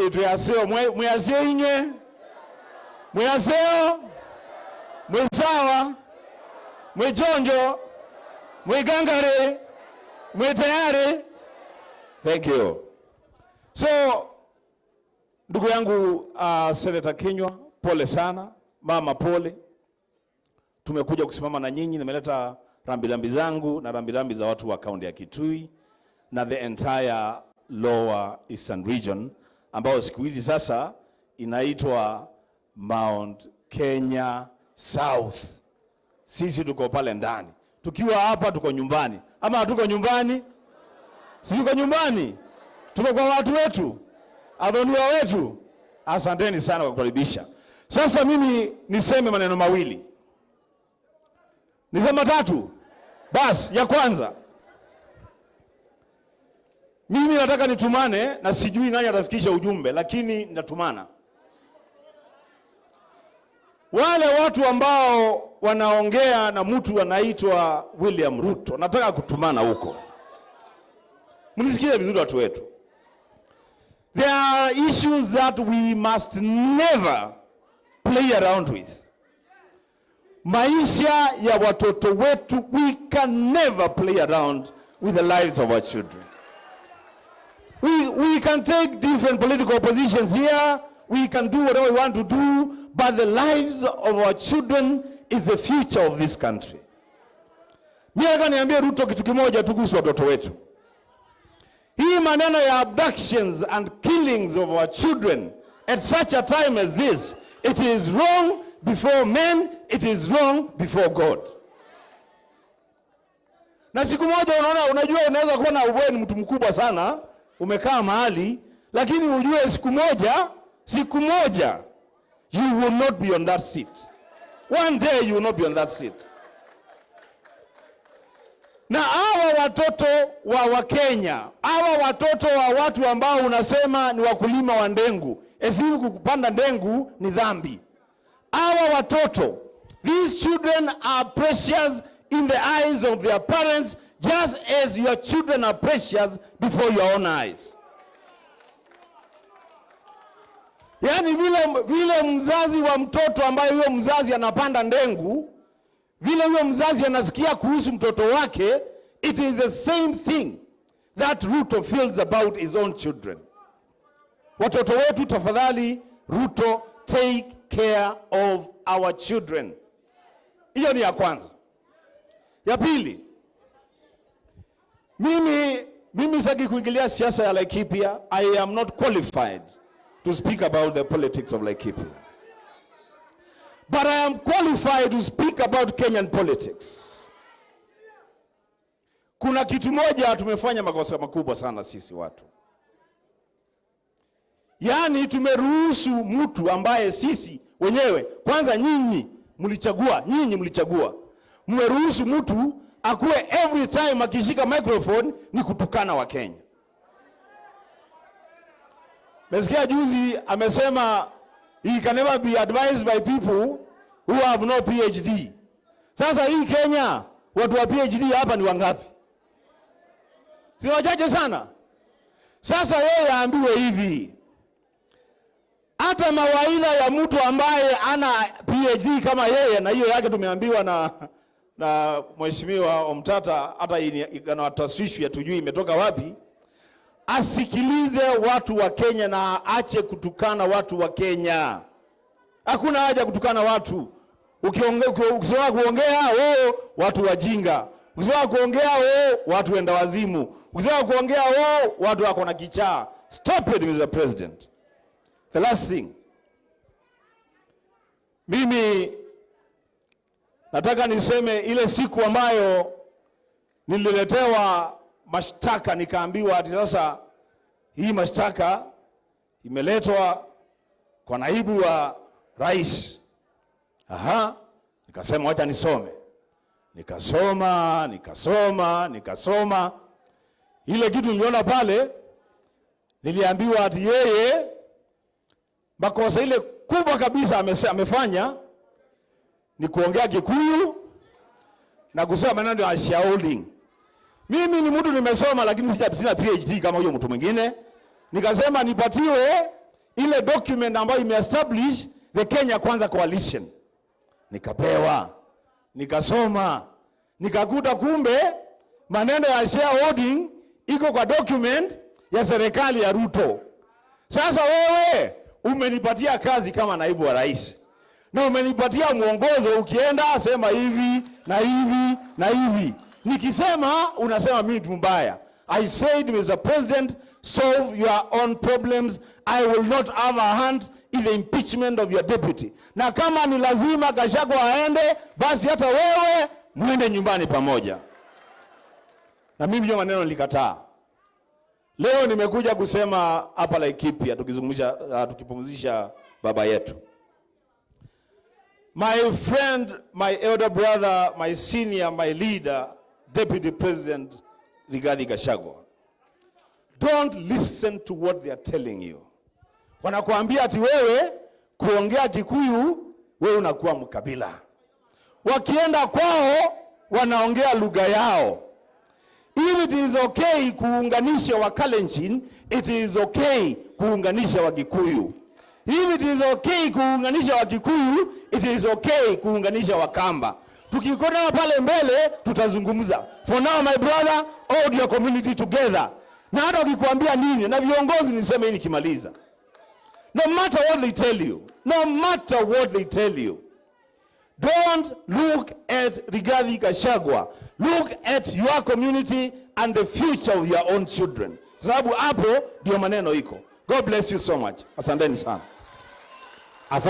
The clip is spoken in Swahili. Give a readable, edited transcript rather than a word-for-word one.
Tuyaseo mwiyaseo inywe mwiyaseo mwisawa mwichonjo mwigangare mwitayari. Thank you. So ndugu yangu Senator Kinyua, pole sana mama, pole. Tumekuja kusimama na nyinyi, nimeleta rambirambi zangu na rambirambi za watu wa kaunti ya Kitui na the entire Lower Eastern Region ambayo siku hizi sasa inaitwa Mount Kenya South. Sisi tuko pale ndani, tukiwa hapa tuko nyumbani, ama hatuko nyumbani? Si tuko nyumbani? Tuko kwa watu wetu, athoniwa wetu. Asanteni sana kwa kukaribisha. Sasa mimi niseme maneno mawili, niseme matatu. Basi, ya kwanza, mimi nataka nitumane, na sijui nani atafikisha ujumbe, lakini natumana wale watu ambao wanaongea na mtu anaitwa William Ruto, nataka kutumana huko. Mnisikie vizuri watu wetu. There are issues that we must never play around with. Maisha ya watoto wetu, we can never play around with the lives of our children. We can take different political positions here. We can do whatever we want to do, but the lives of our children is the future of this country. Mimi nataka niambie Ruto kitu kimoja tu kuhusu watoto wetu. Hii maneno ya abductions and killings of our children at such a time as this, it is wrong before men, it is wrong before God. Na siku moja unaona, unajua unaweza kuwa na wewe ni mtu mkubwa sana, umekaa mahali, lakini ujue siku moja you will not be on that seat. One day you will not be on that seat. Na hawa watoto wa Wakenya, hawa watoto wa watu ambao unasema ni wakulima wa ndengu, as if kupanda ndengu ni dhambi. Hawa watoto, these children are precious in the eyes of their parents, just as your children are precious before your own eyes. Yaani vile mzazi wa mtoto ambaye huyo mzazi anapanda ndengu, vile huyo mzazi anasikia kuhusu mtoto wake, it is the same thing that Ruto feels about his own children. Watoto wetu tafadhali, Ruto, take care of our children. Hiyo ni ya kwanza. Ya pili, mimi sitaki kuingilia siasa ya Laikipia. I am not qualified to speak about the politics of Laikipia. But I am qualified to speak about Kenyan politics. Kuna kitu moja tumefanya makosa makubwa sana sisi watu. Yaani tumeruhusu mtu ambaye sisi wenyewe kwanza nyinyi mlichagua, nyinyi mlichagua. Mmeruhusu mtu akuwe every time akishika microphone ni kutukana Wakenya. Mesikia juzi amesema he can never be advised by people who have no PhD. Sasa hii Kenya watu wa PhD hapa ni wangapi? Si wachache sana. Sasa yeye aambiwe hivi, hata mawaidha ya mtu ambaye ana PhD kama yeye, na hiyo yake tumeambiwa na Mheshimiwa Omtata, hata ina taswishwi hatujui imetoka wapi. Asikilize watu wa Kenya na aache kutukana watu wa Kenya. Hakuna haja kutukana watu. Ukisema kuongea, oh, watu wajinga. Ukisema kuongea, oh, watu wenda wazimu. Ukisema kuongea, oh, watu wako na kichaa. Stop it, Mr. President. The last thing, mimi nataka niseme ile siku ambayo nililetewa mashtaka nikaambiwa ati sasa hii mashtaka imeletwa kwa naibu wa rais. Aha, nikasema wacha nisome. Nikasoma, nikasoma, nikasoma. Ile kitu niliona pale, niliambiwa ati yeye makosa ile kubwa kabisa amefanya ni kuongea Kikuyu na kusema maneno ya shareholding. Mimi ni mtu nimesoma, lakini sina PhD kama huyo mtu mwingine. Nikasema nipatiwe Ile document ambayo imeestablish the Kenya Kwanza Coalition. Nikapewa, nikasoma, nikakuta kumbe maneno ya shareholding iko kwa document ya serikali ya Ruto. Sasa wewe umenipatia kazi kama naibu wa rais na umenipatia mwongozo, ukienda sema hivi na hivi na hivi. Nikisema unasema mimi ni mbaya. I said, "Mr. President, solve your own problems. I will not have a hand in the impeachment of your deputy." Na kama ni lazima Gachagua aende, basi hata wewe mwende nyumbani pamoja. Na mimi hiyo maneno nilikataa. Leo nimekuja kusema hapa Laikipia tukizungumzisha, tukipumzisha baba yetu. My friend, my elder brother, my senior, my leader, Deputy President Rigathi Gachagua. Don't listen to what they are telling you. Wanakuambia ati wewe kuongea Kikuyu wewe unakuwa mkabila. Wakienda kwao wanaongea lugha yao. If it is okay kuunganisha Wakalenjin, it is okay kuunganisha Wakikuyu. If it is okay kuunganisha Wakikuyu, it is okay kuunganisha Wakamba. Tukikutana pale mbele tutazungumza. For now, my brother, hold your community together. Na hata wakikwambia nini, na viongozi niseme hii nikimaliza. No matter what they tell you, no matter what they tell you, don't look at Rigathi Gachagua. Look at your community and the future of your own children. Kwa sababu hapo ndio maneno iko. God bless you so much. Asanteni sana. Asante.